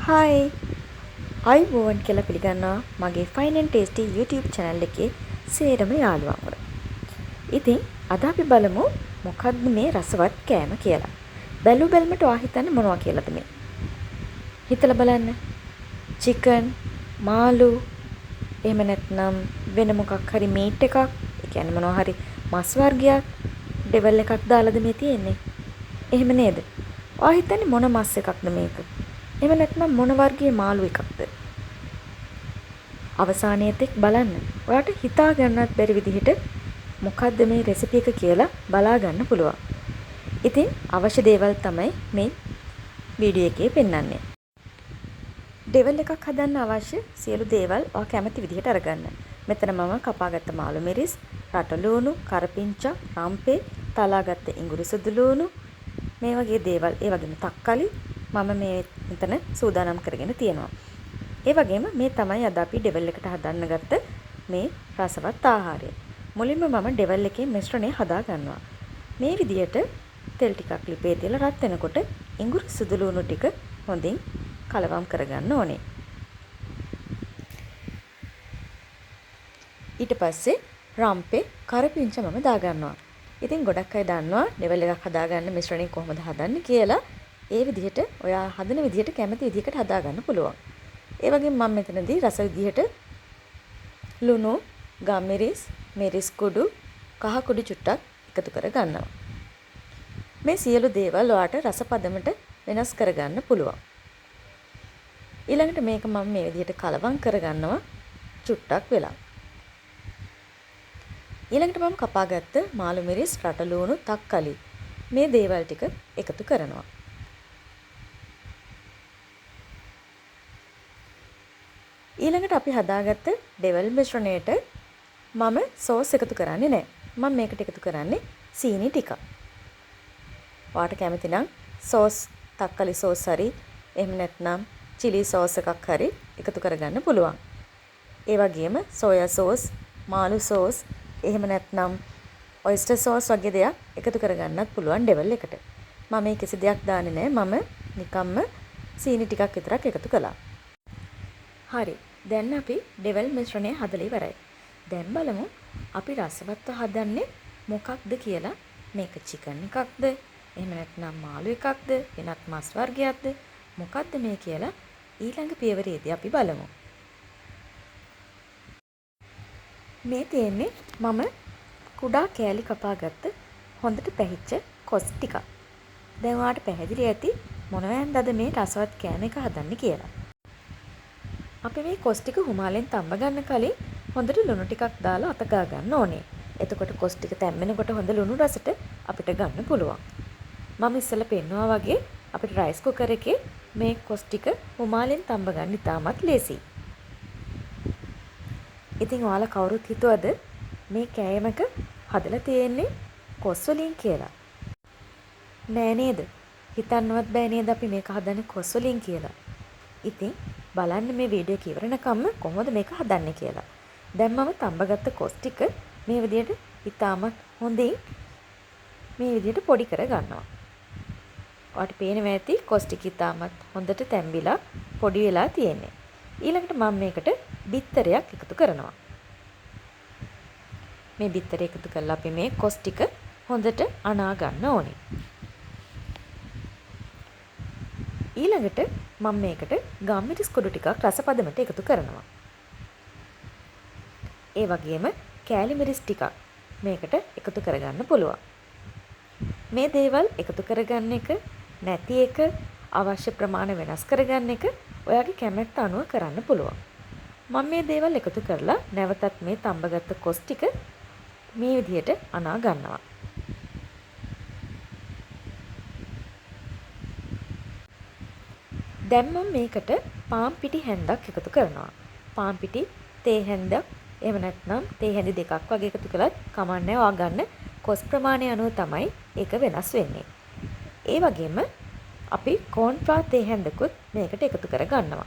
Hi ආයුබෝවන් කියලා පිළිගන්නවා මගේ Fine and Tasty YouTube channel එකේ සේරම යාළුවන්ව. ඉතින් අද අපි බලමු මොකද්ද මේ රසවත් කෑම කියලා. බැලු බැලමට ඔයා හිතන්නේ මොනවා කියලාද මේ? හිතලා බලන්න. චිකන්, මාළු, එහෙම නැත්නම් වෙන මොකක් හරි මීට් එකක්, ඒ කියන්නේ මොනවා හරි මස් වර්ගයක්, ඩෙවල් එකක් දාලාද මේ තියෙන්නේ? එහෙම නේද? ඔයා හිතන්නේ මොන මස් එකක්ද මේක? එහෙම නැත්නම් මොන වර්ගයේ මාළු එකක්ද? අවසානයේ තෙක් බලන්න. ඔයාට හිතා ගන්නත් බැරි විදිහට මොකද්ද මේ රෙසිපි එක කියලා බලා ගන්න පුළුවන්. ඉතින් අවශ්‍ය දේවල් තමයි මේ වීඩියෝ එකේ පෙන්වන්නේ. ඩෙවල් එකක් හදන්න අවශ්‍ය සියලු දේවල් ඔයා කැමති විදිහට අරගන්න. මෙතන මම කපාගත්ත මාළු මිරිස්, රටලූණු, කරපිංචා, රම්පේ, තලාගත්ත ඉඟුරු සුදු ලූණු මේ වගේ දේවල්, ඒ වගේම තක්කාලි මම මේ මෙතන සූදානම් කරගෙන තියෙනවා. ඒ වගේම මේ තමයි අද අපි ඩෙවල් එකට හදන්න ගත්ත මේ රසවත් ආහාරය. මුලින්ම මම ඩෙවල් එකේ මිශ්‍රණය හදා ගන්නවා. මේ විදියට තෙල් ටිකක් ලිපේ තියලා රත් වෙනකොට ඉඟුරු සුදු ලුණු ටික හොඳින් කලවම් කරගන්න ඕනේ. ඊට පස්සේ රම්පේ කරපිංච මම දාගන්නවා. ඉතින් ගොඩක් අය දන්නවා ඩෙවල් එකක් හදාගන්න මිශ්‍රණය කොහොමද හදන්නේ කියලා. ඒ විදිහට ඔයා හදන විදිහට කැමති විදිහකට හදාගන්න පුළුවන්. ඒ වගේම මම මෙතනදී රස විදිහට ලුණු, ගම්මිරිස්, මිරිස් කුඩු, කහ කුඩු චුට්ටක් එකතු කර ගන්නවා. මේ සියලු දේවල් ඔයාට රස පදමට වෙනස් කරගන්න පුළුවන්. ඊළඟට මේක මම මේ විදිහට කලවම් කරගන්නවා චුට්ටක් වෙලා. ඊළඟට මම කපාගත්ත මාළු මිරිස්, රටලූණු, තක්කාලි මේ දේවල් ටික එකතු කරනවා. ඊළඟට අපි හදාගත්ත ඩෙවල් මිශ්‍රණයට මම සෝස් එකතු කරන්නේ නැහැ. මම මේකට එකතු කරන්නේ සීනි ටිකක්. ඔයාට කැමති නම් සෝස්, තක්කාලි සෝස් හරි, එහෙම නැත්නම් චිලි සෝස් එකක් හරි එකතු කරගන්න පුළුවන්. ඒ වගේම සෝයා සෝස්, මාළු සෝස්, එහෙම නැත්නම් ඔයිස්ටර් සෝස් වගේ දෙයක් එකතු කරගන්නත් පුළුවන් ඩෙවල් එකට. මම මේ කිසි දෙයක් දාන්නේ නැහැ. මම නිකම්ම සීනි ටිකක් විතරක් එකතු කළා. හරි. දැන් අපි ඩෙවල් මිශ්‍රණය හදලා ඉවරයි. දැන් බලමු අපි රසවත්ව හදන්නේ මොකක්ද කියලා. මේක චිකන් එකක්ද? එහෙම නැත්නම් මාළු එකක්ද? වෙනත් මස් වර්ගයක්ද? මොකක්ද මේ කියලා ඊළඟ පියවරේදී අපි බලමු. මේ තියෙන්නේ මම කුඩා කෑලි කපාගත්ත හොඳට පැහිච්ච කොස් ටිකක්. දැන් ඔයාලට පැහැදිලි ඇති මොනවැන්දද මේ රසවත් කෑම එක හදන්නේ කියලා. අපි මේ කොස් ටික හුමාලෙන් තම්බ ගන්න කලින් හොඳට ලුණු ටිකක් දාලා අත ගා ගන්න ඕනේ. එතකොට කොස් ටික තැම්බෙනකොට හොඳ ලුණු රසට අපිට ගන්න පුළුවන්. මම ඉස්සෙල්ලා පෙන්නුවා වගේ අපිට රයිස් කුකර් එකේ මේ කොස් ටික හුමාලෙන් තම්බ ගන්න ඉතාමත් ලේසියි. ඉතින් ඔයාලා කවුරුත් හිතුවද මේ කෑමක හදලා තියෙන්නේ කොස් වලින් කියලා? නෑ නේද? හිතන්නවත් බෑ නේද අපි මේක හදන්නේ කොස් වලින් කියලා. ඉතින් බලන්න මේ වීඩියෝ එක ඉවරනකම්ම කොහොමද මේක හදන්නේ කියලා. දැන් මම තම්බගත්ත කොස් ටික මේ විදියට ඉතාමත් හොඳින් මේ විදියට පොඩි කර ගන්නවා. ඔයාලට පේනවා ඇති කොස් ටික ඉතාමත් හොඳට තැම්බිලා පොඩි වෙලා තියෙන්නේ. ඊළඟට මම මේකට බිත්තරයක් එකතු කරනවා. මේ බිත්තර එකතු කරලා අපි මේ කොස් ටික හොඳට අනා ගන්න ඕනේ. ඊළඟට මම මේකට ගම්මිරිස් කුඩු ටිකක් රසපදමට එකතු කරනවා. ඒ වගේම කෑලි මිරිස් ටිකක් මේකට එකතු කරගන්න පුළුවන්. මේ දේවල් එකතු කරගන්න එක, නැති එක, අවශ්‍ය ප්‍රමාණය වෙනස් කරගන්න එක ඔයාගේ කැමැත්ත අනුව කරන්න පුළුවන්. මම මේ දේවල් එකතු කරලා නැවතත් මේ තම්බගත්ත කොස් ටික මේ විදිහට අනා ගන්නවා. දැන් මම මේකට පාන් පිටි හැන්දක් එකතු කරනවා. පාන් පිටි තේ හැන්දක්, එහෙම නැත්නම් තේ හැඳි දෙකක් වගේ එකතු කළත් කමක් නෑ. ඔයා ගන්න කොස් ප්‍රමාණය අනුව තමයි ඒක වෙනස් වෙන්නේ. ඒ වගේම අපි කෝන් ෆ්ලාර් තේ හැන්දකුත් මේකට එකතු කර ගන්නවා.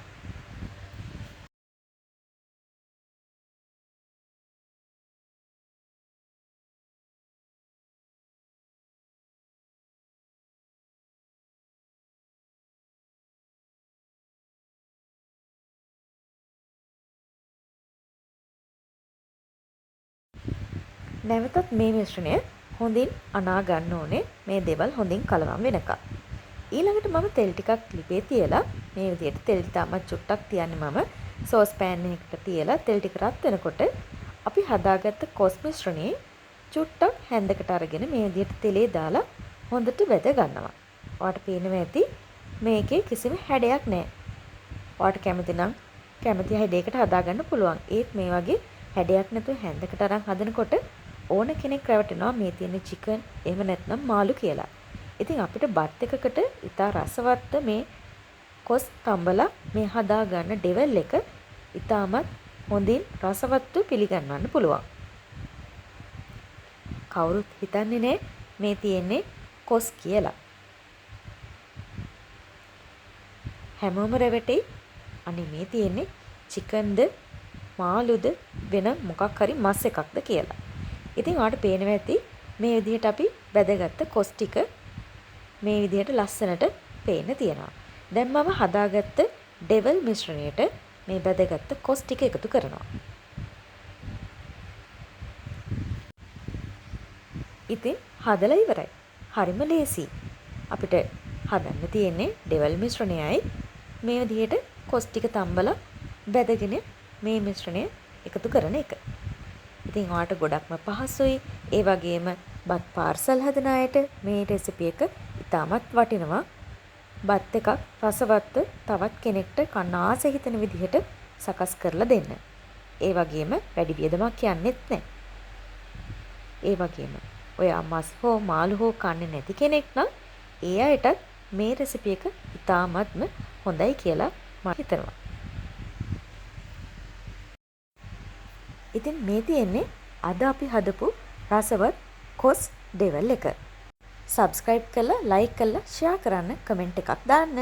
නැවතත් මේ මිශ්‍රණය හොඳින් අනා ගන්න ඕනේ මේ දේවල් හොඳින් කලවම් වෙනකම්. ඊළඟට මම තෙල් ටිකක් ලිපේ තියලා මේ විදිහට තෙල් ඉතාමත් චුට්ටක් තියන්නේ මම සෝස් පෑන් එකකට තියලා තෙල් ටික රත් වෙනකොට අපි හදාගත්ත කොස් මිශ්‍රණයේ චුට්ටක් හැන්දකට අරගෙන මේ විදිහට තෙලේ දාලා හොඳට බැද ගන්නවා. ඔයාට පේනවා ඇති මේකේ කිසිම හැඩයක් නෑ. ඔයාට කැමති නම් කැමති හැඩයකට හදාගන්න පුළුවන්. ඒත් මේ වගේ හැඩයක් නැතුව හැන්දකට අරන් හදනකොට ඕන කෙනෙක් රැවටෙනවා මේ තියෙන චිකන් එහෙම නැත්නම් මාළු කියලා. ඉතින් අපිට බත් එකකට ඉතා රසවත්ව මේ කොස් තම්බලා මේ හදාගන්න ඩෙවල් එක ඉතාමත් හොඳින් රසවත්ව පිළිගන්වන්න පුළුවන්. කවුරුත් හිතන්නේ නෑ මේ තියෙන්නේ කොස් කියලා. හැමෝම රැවටෙයි අනේ මේ තියෙන්නේ චිකන්ද මාළුද වෙන මොකක් හරි මස් එකක්ද කියලා. ඉතින් ඔයාලට පේනවා ඇති මේ විදිහට අපි බැදගත්ත කොස් ටික මේ විදිහට ලස්සනට පේන්න තියෙනවා. දැන් මම හදාගත්ත ඩෙවල් මිශ්‍රණයට මේ බැදගත්ත කොස් ටික එකතු කරනවා. ඉතින් හදලා ඉවරයි. හරිම ලේසි. අපිට හදන්න තියෙන්නේ ඩෙවල් මිශ්‍රණයයි මේ විදිහට කොස් ටික තම්බලා බැදගෙන මේ මිශ්‍රණය එකතු කරන එක. ඉතින් ඔයාට ගොඩක්ම පහසුයි. ඒ වගේම බත් පාර්සල් හදන අයට මේ රෙසිපි එක ඉතාමත් වටිනවා. බත් එකක් රසවත්ව තවත් කෙනෙක්ට කන්න ආස හිතෙන විදිහට සකස් කරලා දෙන්න. ඒ වගේම වැඩි වියදමක් යන්නෙත් නෑ. ඒ වගේම ඔයා මස් හෝ මාළු හෝ කන්නේ නැති කෙනෙක් නම් ඒ අයටත් මේ රෙසිපි එක ඉතාමත්ම හොඳයි කියලා මම හිතනවා. ඉතින් මේ තියෙන්නේ අද අපි හදපු රසවත් කොස් ඩෙවල් එක. සබ්ස්ක්‍රයිබ් කරලා ලයික් කරලා ෂෙයා කරන්න කමෙන්ට් එකක් දාන්න.